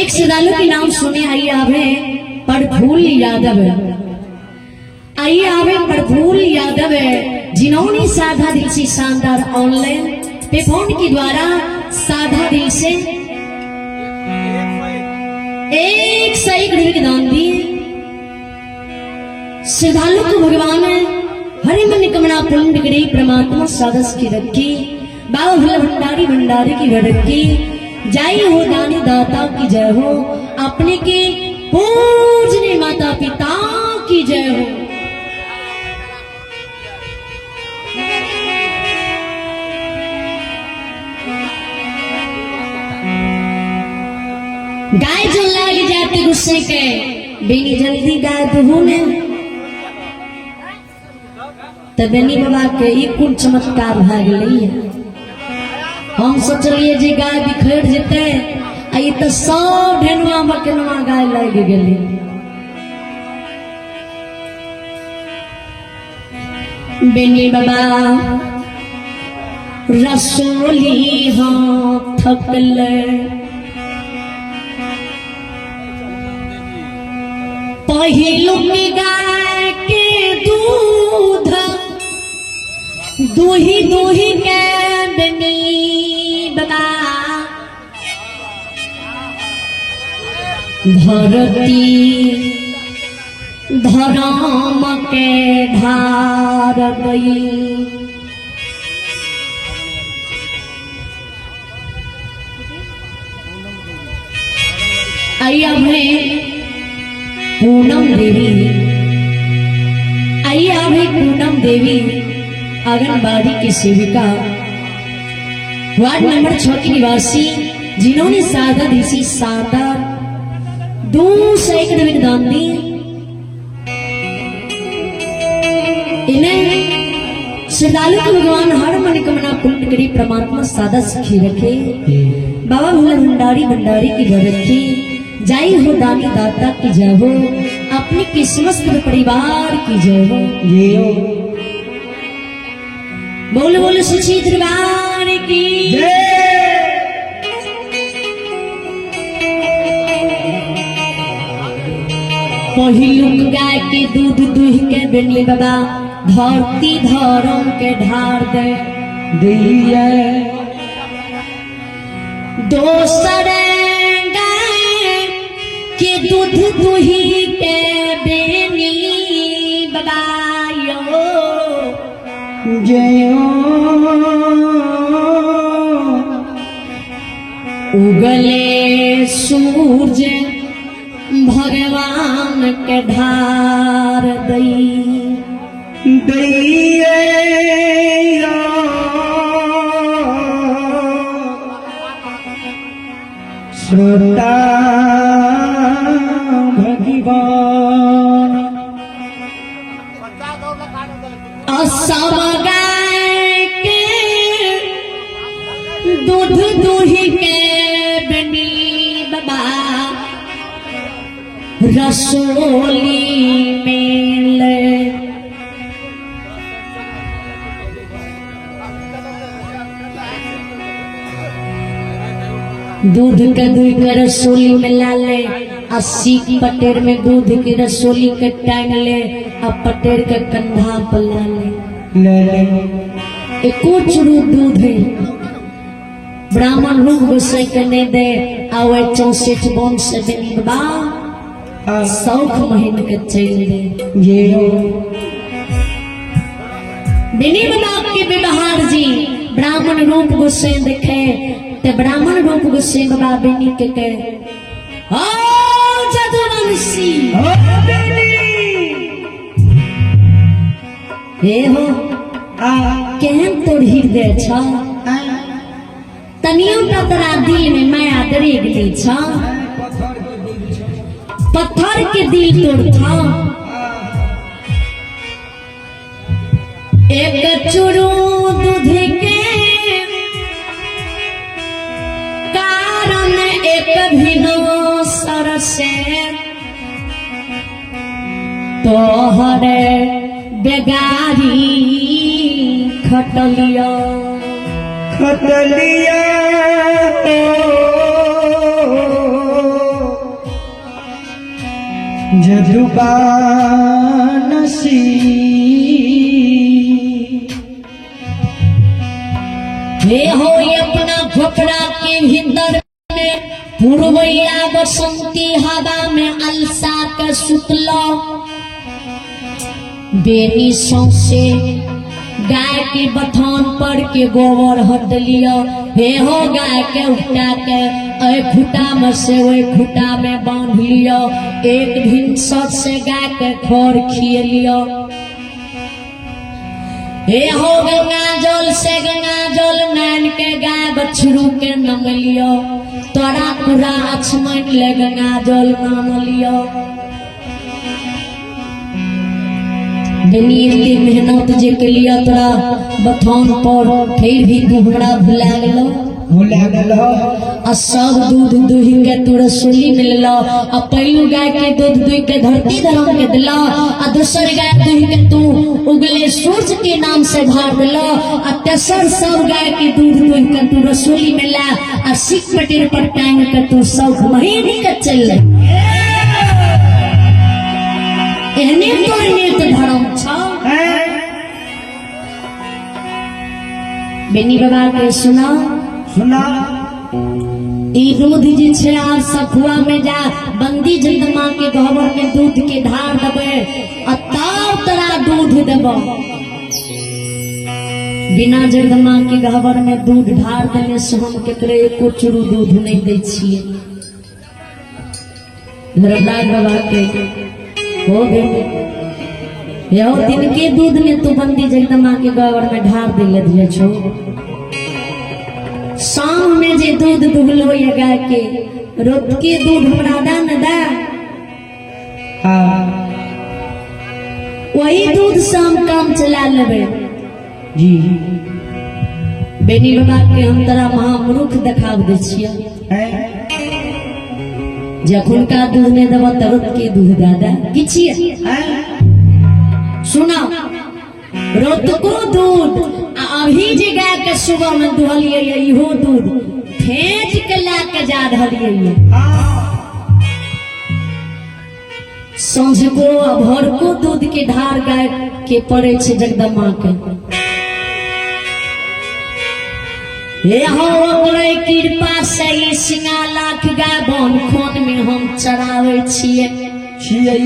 एक श्रद्धालु के नाम सुने आइए आवे प्रफुल्ल यादव, आइए आवे प्रफुल्ल यादव, जिन्होंने साधा दिल से शानदार ऑनलाइन पे फोन के द्वारा साधा दिल से 101 रुपये के दान दिए। श्रद्धालु को भगवान हरे मन कमना पूर्ण करे, परमात्मा साधस की रखी, बाबा भोला भंडारी भंडारी की रखी। जय हो दानी दाता की जय हो, अपने के पूजने माता पिता की जय हो। गाय जो लाग जाते गुस्से के बेनी जल्दी गाय दुहू ने, तो बेनी बाबा के ई कोन चमत्कार भए गेलै। हम सोचलिए जे गाय बिखर जेतै, आ ई तऽ सब ढेनुआ मकेनुआ गाय लागि गेलै। बेनी बाबा रसोली हाँ थकले, पहिलुक गाय के दूध दूही दूही के बेनी बाबा धरती धरम के ढार गई। आइए अभी पूनम देवी, आइए अभी पूनम देवी आंगनबाड़ी की सेविका, वार्ड नंबर 6 की निवासी, जिन्होंने सादा देसी शानदार 201 रुपये दान दिए। इन्हें श्रद्धालु को भगवान हर मन कमना पूर्ण करे, परमात्मा सादा सुखी रखे, बाबा भोला भंडारी भंडारी की घर रखे। जय हो दानी दाता की जय हो, अपनी किस्मत परिवार की जय हो। बोल बोल सच्ची दरबार की जय। पहिलुक गाय के दूध दूह के बेनी बाबा धरती धरम के ढार दे दिए। दोसर गाय के दूध दूही के बेनी बाबा यो जयो। उगले सूरज भगवान के ढार दई दिए। श्रोता भगवान असम गाय के दूध दूही के बनी बाबा रसोली में ले दूध के दूध के रसोली में ला ले, आ सीख पटेर में दूध के रसोली के टांग ले, आ पटेर के कंधा पर ला ले। ले ले। एको चुरू दूध है ब्राह्मण लोग गोसाई के नहीं दे, आ वह 64 वंश से बनी बाबा सौख महीन के चल दे। ये बिनी बाबा के व्यवहार जी ब्राह्मण रूप गोसाई देखे ते ब्राह्मण रूप गोसाई बाबा बिनी के कहे, ओ जदुवंशी ओ बेनी हे हो आ केहन तोर हृदय छ, तनियो टा तोरा दिल में माया दरेग दै छ, पत्थर के दिल तोर छ। एक चुरू दूध के कारण एक भी सर से तोहरे बेगारी खटलिया खटलिया। जदुबानसी। हे हो अपना झोपड़ा के भीतर में पुरवैया बसंती हवा में अलसा के सुतलो, बेनी सौसे गाय के बथान पर के गोबर हट लियो। हे हो गाय के उठा के एहि खूटा में से ओहि खूटा में बांध लियो। एक भिनसर से गाय के खर खिए लियो। हे हो गंगा जल से गंगा जल नैन के गाय बछरू के नम लियो। तोरा पूरा अछमन ले गंगा जल नाम लियो। बेनी एते मेहनत जे के लिया तोरा बथान पर, फिर भी तू हमरा भुला गेलो। भुला गेलो। आ सब दूध दुहि के तू रसोली में लेलो, आ पहलू गाय के दूध दुहि के धरती धर्म के दिलो, आ दोसर गाय दुहि के तू उगले सूरज के नाम से भार दिलो, आ तेसर सब गाय के दूध दुहि के तू रसोली में ला आ सिख पटेर पर टांग के तू सौख महीन के चल ले। एहने तोर नेत धर्म छौ। बेनी बाबा के सुना सुना। ई दूध जे छै आब सखुआ में जा बंदी जगदम्बा के गहबर में दूध के धार देबै आ तब तोरा दूध देबो। बिना जगदम्बा के गहबर में दूध ढार देने से हम केकरे एको चूरू दूध नहीं दै छियै। धर्मराज बाबा के हो बेटी यहो दिन के दूध ने तू बंदी जगदम्बा के गहबर में ढार दिले दिए छो। शाम में जे दूध दुहलो ये गाय के रोत के दूध हमरा दा न दा। हाँ। वही दूध से हम काम चला लेबे। जी। बेनी बाबा के हम तोरा महामूर्ख देखाब दै छियै। जखुनका दूध नहीं देब तब के दूध दादा की छियै। सुना रोतको दूध आ अभी जे गाय के सुबह में दुहलियै ये इहो दूध फेंट के ला के जा रहलियै ये। सांझको आ भोरको दूध के धार गाय के पड़े छै जगदम्बा के। हे हो ओकरे कृपा से ई सिंगा लाख गाय बन खोन में हम चराबै छियै। छियै।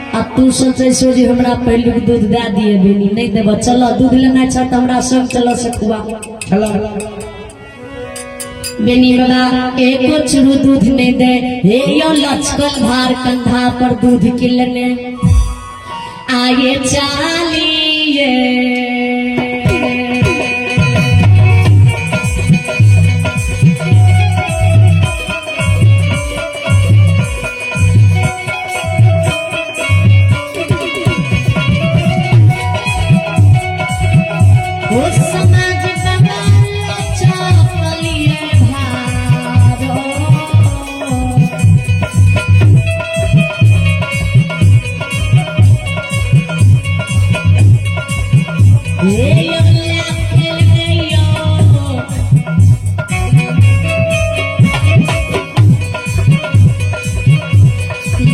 आ तू सोचै छौ जे हमरा पहिलुक दूध दए दिए बेनी, नहीं देबऽ। चल दूध लेना छ तऽ हमरा संग चल सखुआ। चल। बेनी बाबा एको चूरू दूध नहीं दे। हे यो लचकल भार कंधा पर दूध के लेने आगे चालिए। ओ समाज बाबा चलिए भारो। हे यो लाख यो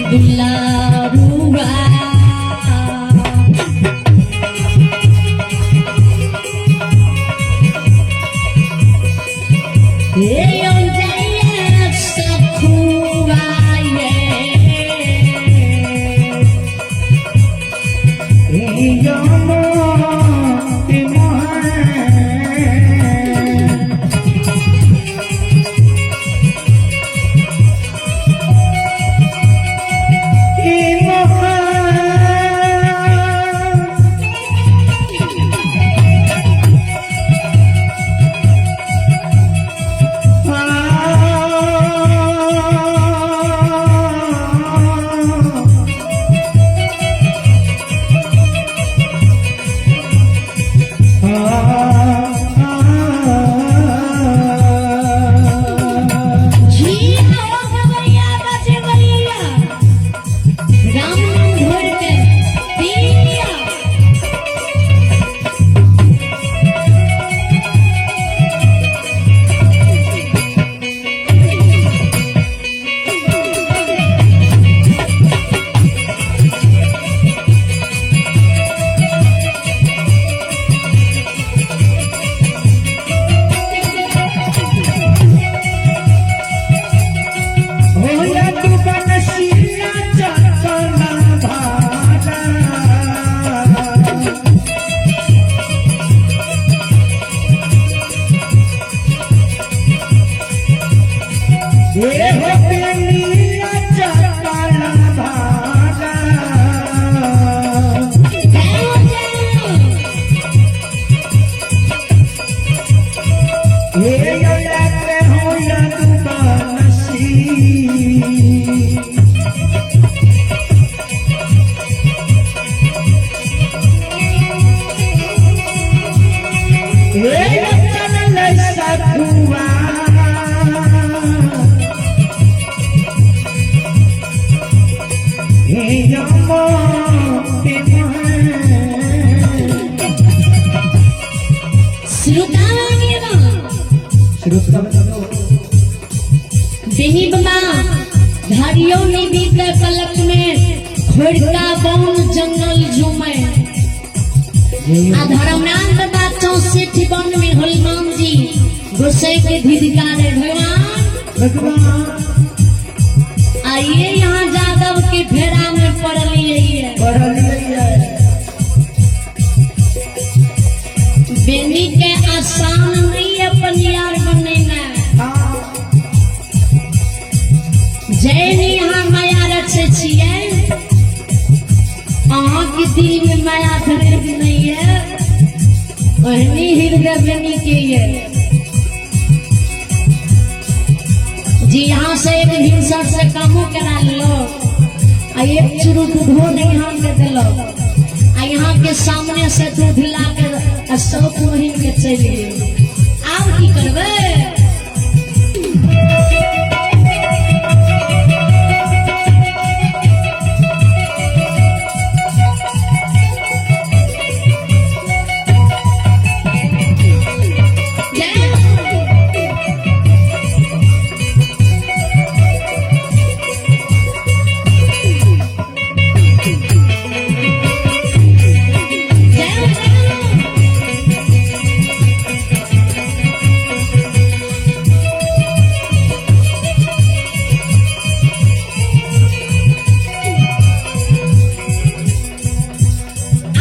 दुलारुआ। हे यो जय सखुआ ये। हे हो बेनिया चपल भागा। जय हो जय। हे यलते हो यदुवंशी। हे चल सखुआ। हे यमो श्रोता बेनी बमा घड़ियों नहीं बीते पलक में खोड़का बन जंगल झूमे। आ धर्मनाथ बाबा 64 वन में हनुमान जी गोसाई के धिधिकारे भगवान भगवान। आइए यहाँ जादव के फेरा में पड़लिए। पढ़लिए। बेनी के आसान नहीं है पनियार बनेना। हाँ। जैन यहाँ माया रखे छियै, अहाँ के दिल में माया धरे नहीं है, ओहनी हृदय बेनी के ये जी। यहाँ से एक हिंसा से कामो करा लो आ एक चुरू दूधो नहीं हम के दिलो आ यहाँ के सामने से दूध ला के आ सब महीन के चलि गेल। आब की करबै? जय हो। जय हो, जय हो।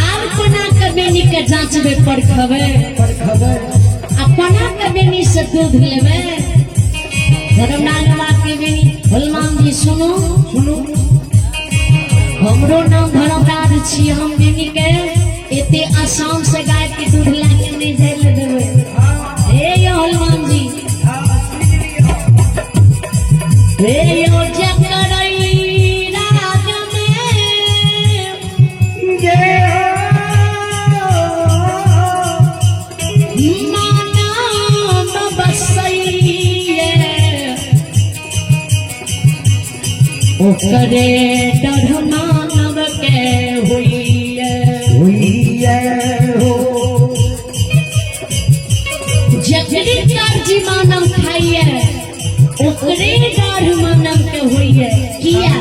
आब कोना के बेनी के जांचबे परखबे? पर खबर। आ कोना के बेनी से दूध लेबै? धर्मनाथ के बेनी हनुमान जी सुनू। सुनू। हमरो नाम धर्मराज छी, हम बेनी के एते आसान से गाय के दूध ला के नहीं जाय ले देबै। हाँ। हे यो हनुमान जी। हाँ, सुनि लियौ। हे यो जकरई राज में जय हो। मानव बसैये, ओकरे डर मानव के होइए। होइए हो। जकरे कर्ज मानव खाइए, ओकरे डर मानव के होइए। किया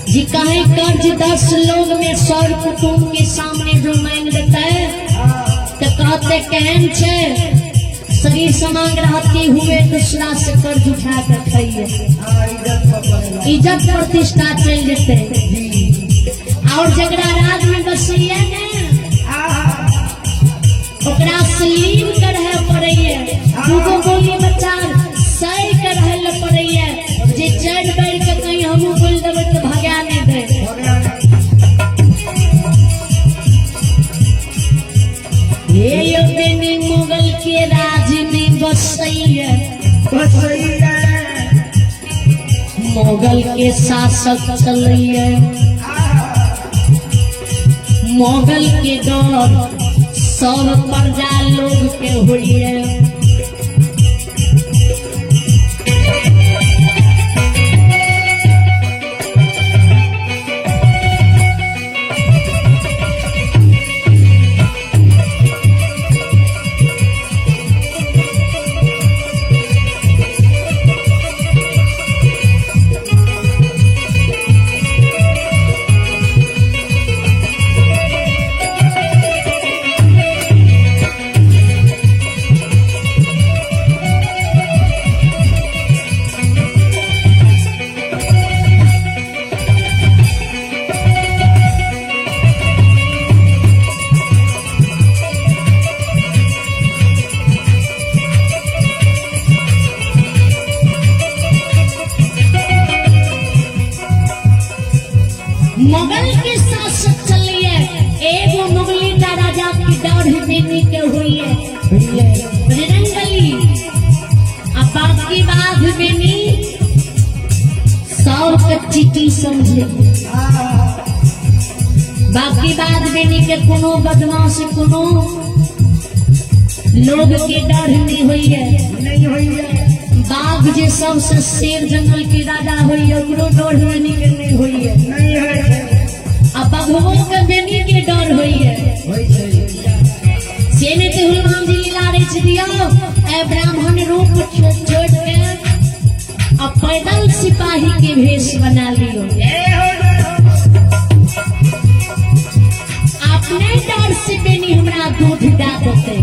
जी कहे कर्ज 10 लोग में 100 कुटुंब के सामने जो मांग देता है तो कहते केहन छे, शरीर समांग रहते हुए दूसरा से कर्ज उठा कर खाइए। हाँ, इज्जत पर पड़ेला। इज्जत प्रतिष्ठा चल जेते। जी। और जकरा राज में बसैया ने हाँ। ओकरा स्लीम के रहे पड़ैया, दूगो बोली बच्चा सही के रहे ले पड़ैया, जे चढ़ बैठ के कहीं हमहूँ बोल देबै तो भगा नहीं दे। हे यो बेनी मुगल के राज में बसैया, बसैया। मुगल के शासक चलैया, मुगल के डर सब प्रजा लोग के होइए। होइए। बजरंगबली आ बाकी बाघ बेनी सब के चीटी समझे। बाकी बाघ बेनी के कोनो बदमाश कोनो लोग के डर नहीं होइए। नहीं होइए। बाघ जे सबसे शेर जंगल के राजा होइए, ओकरो डर बेनी के नहीं होइए। नहीं होइए। आ बघवो के बेनी के डर होइए। होइ छै। से ने ते हनुमान जी लीला रच दियो, ए ब्राह्मण रूप छोड़ के आ पैदल सिपाही के भेष बना लियो। ए हो जय हो। अपने डर से बेनी हमरा दूध दा देते।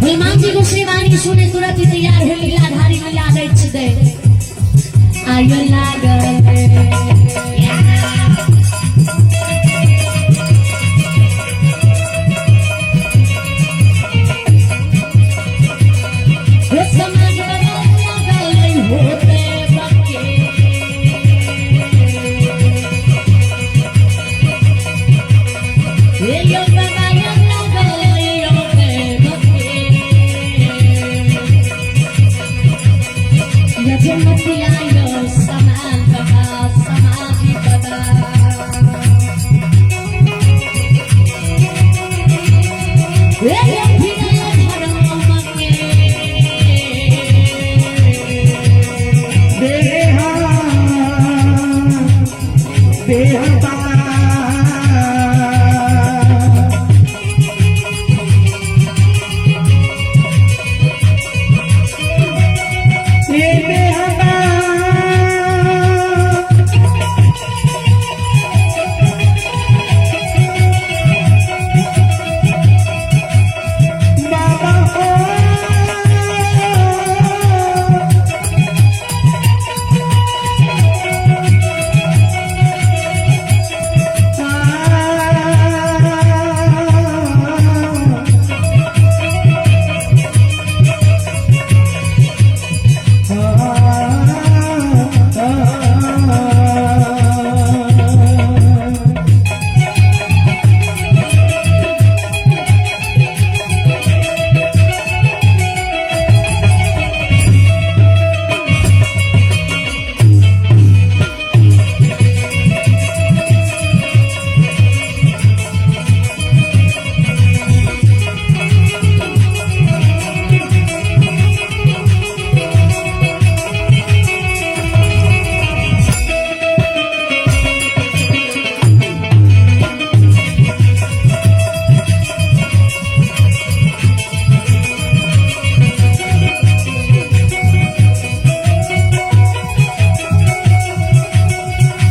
हनुमान जी को वाणी सुने तुरंत ही तैयार हो लीलाधारी लीला रच दे आयो लागल। हो समाज बदल लागल होते बके। हे यो बाबा यो लागल होते बके। यजमतिया यो समान बाबा समाधि बाबा। हे यो फिरे धर्म के। देहा देहबा। ए देहबा। बाबा हो।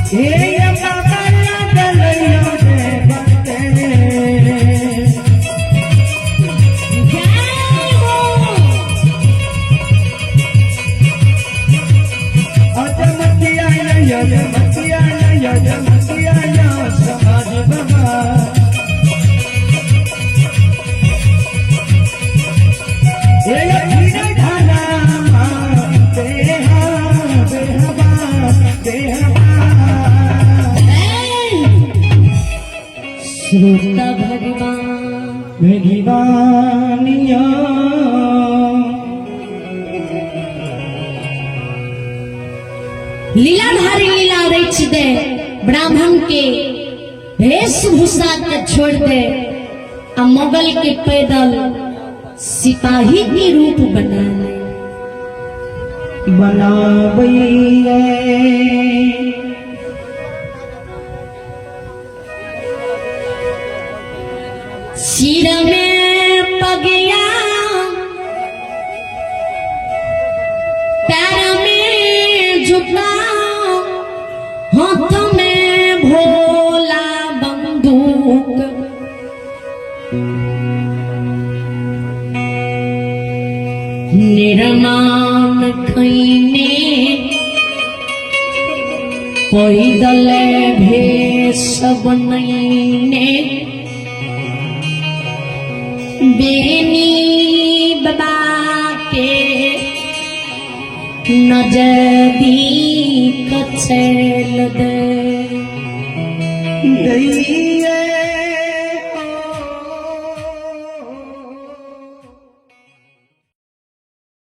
हे बाबा लागल रे बते। जय हो। अजमतिया यजमतिया यजमतिया समाज बाबा। हे धीरे धारा देहा देहबा देहबा। श्रोता भगवान भगवानिया। लीलाधारी लीला रच दे, ब्राह्मण के वेशभूषा के छोड़ दे आ मुगल के पैदल सिपाही के रूप बना ले। बनाबैये। सिर में पगिया पैर में जूता हाथ में भोला बंदूक निर्माण खैने पैदल भेष बनैने बेनी बाबा के नजदीक चल दे। दैया।